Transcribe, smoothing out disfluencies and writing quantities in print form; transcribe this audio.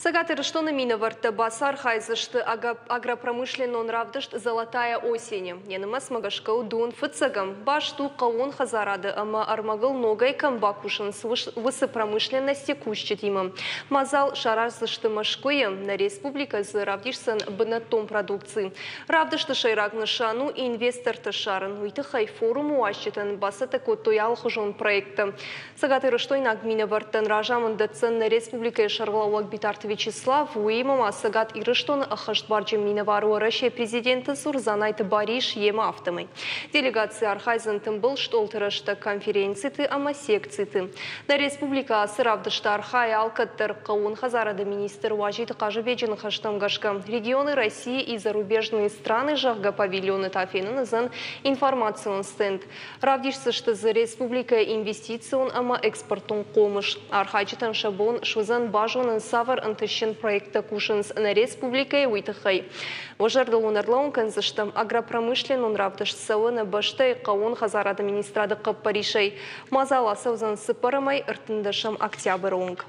Цӕгат Ирыстоны минӕвӕрттӕ бацархайдзысты агропромышленнон равдыст «Золотая осень». Йӕ нымӕцмӕ гӕсгӕ у дон фыццӕгӕм. Баст у хъӕууон хӕдзарады ӕмӕ ӕрмӕгыл ногӕй кӕм бакусынц, уыцы промышленности кусджытимӕ. Мадзал сараздзысты Мӕскуыйы. Нӕ республикӕ дзы равдисдзӕн бынӕттон продукци. Равдысты сӕйраг нысан у инвесторты ссарын. Уый тыххӕй форумы уазджытӕн бацӕттӕ кодтой алыхуызон проекттӕ. Цӕгатирыстойнаг минӕвӕрттӕн разамынд дӕтдзӕн нӕ республикӕйы сӕргълӕууӕг Битарты Вячеслав, уыимӕ ма Цӕгат Ирыстоны ӕххӕстбарджын минӕвар Уӕрӕсейы президенты цур Дзанайты Барис йемӕ афтӕмӕй. Делегаци архайдзӕн тымбыл стъолты рӕстӕг конференциты ӕмӕ секциты. Нӕ республикӕ ацы равдысты архайы алкӕддӕр. Хъӕууон хӕдзарады министр Уазиты Хъазыбеджы ныхӕстӕм гӕсгӕ, регионы России и зарубежные страны, зӕгъгӕ, павильоны та фенын уыдзӕн информацион стенд. Равдисдзысты дзы республикӕйы инвестицион ӕмӕ экспортон хъомыс. Архайджытӕн сӕ бон суыдзӕн базонын, цавӕр ӕнтыстджын проекттӕ кусынц нӕ республикӕйы, уый тыххӕй. Уӕ зӕрдыл уын ӕрлӕууын кӕндзыстӕм, агропромышленнон равдыст цӕуы нӕ бӕстӕйы хъӕууон хӕдзарады министрады хъӕппӕрисӕй. Мадзал ацӕудзӕн цыппӕрӕмӕй 13 октябры онг.